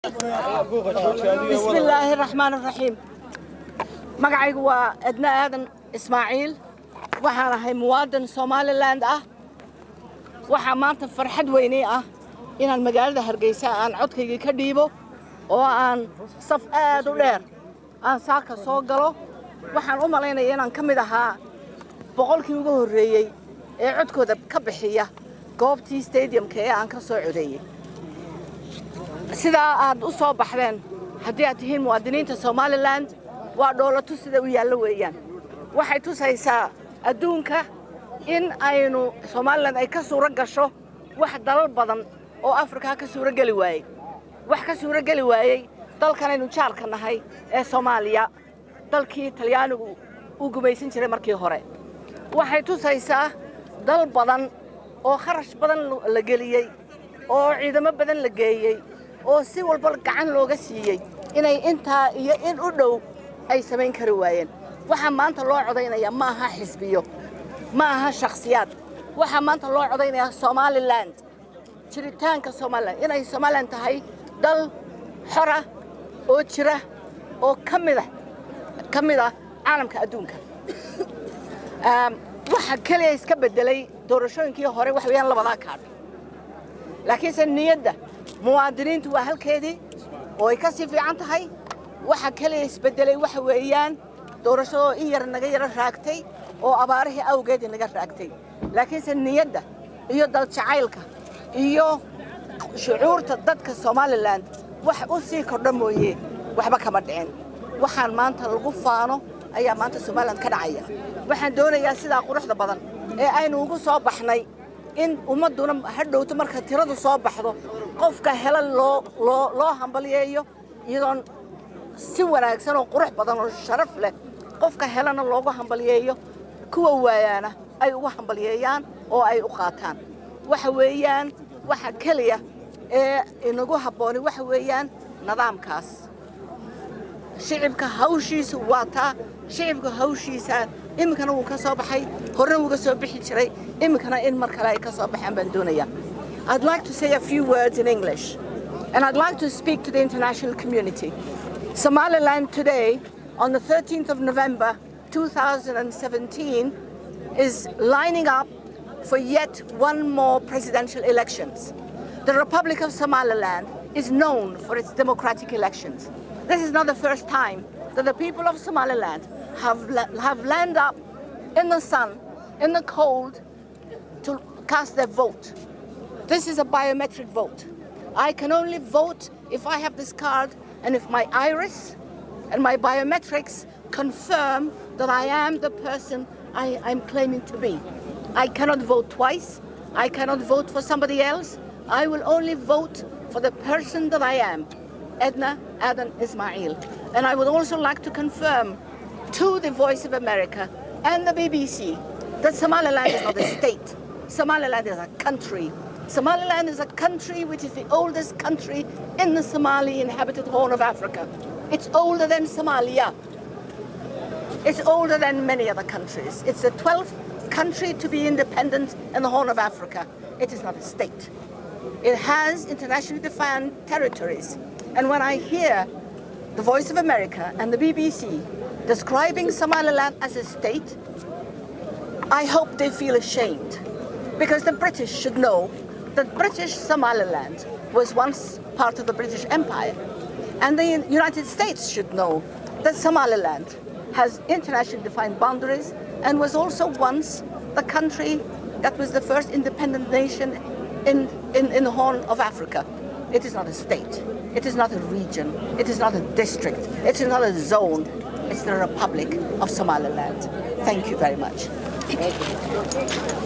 بسم الله الرحمن الرحيم. Magacaygu waa Edna Aadan Ismaaciil. Waxaan ahay muwaadin Somaliland ah. Waxaa maanta farxad weyney ah inaan magaalada Hargeysa aan codkaygii ka dhiibo oo aan saf aad u dheer aan saaka soo galo. Waxaan u malaynaya inaan ka mid ahaa 100kii ugu horreeyey ee codkooda ka bixiya goobtii stadiumka ee aan ka soo codeeyey. Sidaa aad u soo baxdeen, haddii aad tihiin muwaadiniinta Somaliland, waa dhoolato sida u yaallo weeyaan. Waxay tusaysaa adduunka in aynu Somaliland ay ka suuro gasho wax dalal badan oo Afrikaa ka suuro geli waayey, wax ka suuro geli waayey dalkanaynu jaarka nahay ee Soomaaliya, dalkii Talyaanigu uu gumaysan jiray markii hore. Waxay tusaysaa dal badan oo kharash badan la geliyey oo ciidamo badan la geeyey oo si walba gacan looga siiyey inay intaa iyo in u dhow ay samayn kari waayeen. Waxaa maanta loo codaynayaa ma aha xisbiyo, ma aha shakhsiyaad. Waxaa maanta loo codaynayaa Somaliland, jiritaanka Somaliland, inay Somaliland tahay dal xora oo jira oo ka mid ah caalamka adduunka. Waxa keliya iska beddelay doorashooyinkii hore waxa weeyaan labadaa kaadh, laakiinse niyadda muwaadiniintu waa halkeedii oo ay ka sii fiican tahay. Waxa keliya isbeddelay waxa weeyaan doorashadoo in yar naga yaro raagtay oo abaarihii awgeed inaga raagtay, laakiinse niyadda iyo daljacaylka iyo shucuurta dadka Somaliland wax u sii kordha mooye waxba kama dhicin. Waxaan maanta lagu faano ayaa maanta Somaliland ka dhacaya. Waxaan doonayaa sidaa quruxda badan ee aynu ugu soo baxnay in ummadduna hadhowto marka tiradu soo baxdo qofka hela loo hambalyeeyo, iyadoon si wanaagsan oo qurux badan oo sharaf leh qofka helana loogu hambalyeeyo, kuwa waayaana ay ugu hambalyeeyaan oo ay u qaataan. Waxa weeyaan waxa keliya ee inagu habbooni waxa weeyaan nidaamkaas. Shicibka hawshiisu waa taa. Shicibka hawshiisa iminkana wuu ka soo baxay, horena wuuga soo bixi jiray, iminkana in mar kale ay ka soo baxaan baan doonayaa. I'd like to say a few words in English, and I'd like to speak to the international community. Somaliland today, on the 13th of November 2017, is lining up for yet one more presidential elections. The Republic of Somaliland is known for its democratic elections. This is not the first time that the people of Somaliland have lined up in the sun, in the cold, to cast their vote. This is a biometric vote. I can only vote if I have this card and if my iris and my biometrics confirm that I am the person I'm claiming to be. I cannot vote twice. I cannot vote for somebody else. I will only vote for the person that I am, Edna Adan Ismail. And I would also like to confirm to the Voice of America and the BBC that Somaliland is not a state. Somaliland is a country. Somaliland is a country which is the oldest country in the Somali inhabited Horn of Africa. It's older than Somalia. It's older than many other countries. It's the 12th country to be independent in the Horn of Africa. It is not a state. It has internationally defined territories. And when I hear the Voice of America and the BBC describing Somaliland as a state, I hope they feel ashamed, because the British should know that British Somaliland was once part of the British Empire. And the United States should know that Somaliland has internationally defined boundaries and was also once the country that was the first independent nation in the Horn of Africa. It is not a state. It is not a region. It is not a district. It is not a zone. It's the Republic of Somaliland. Thank you very much.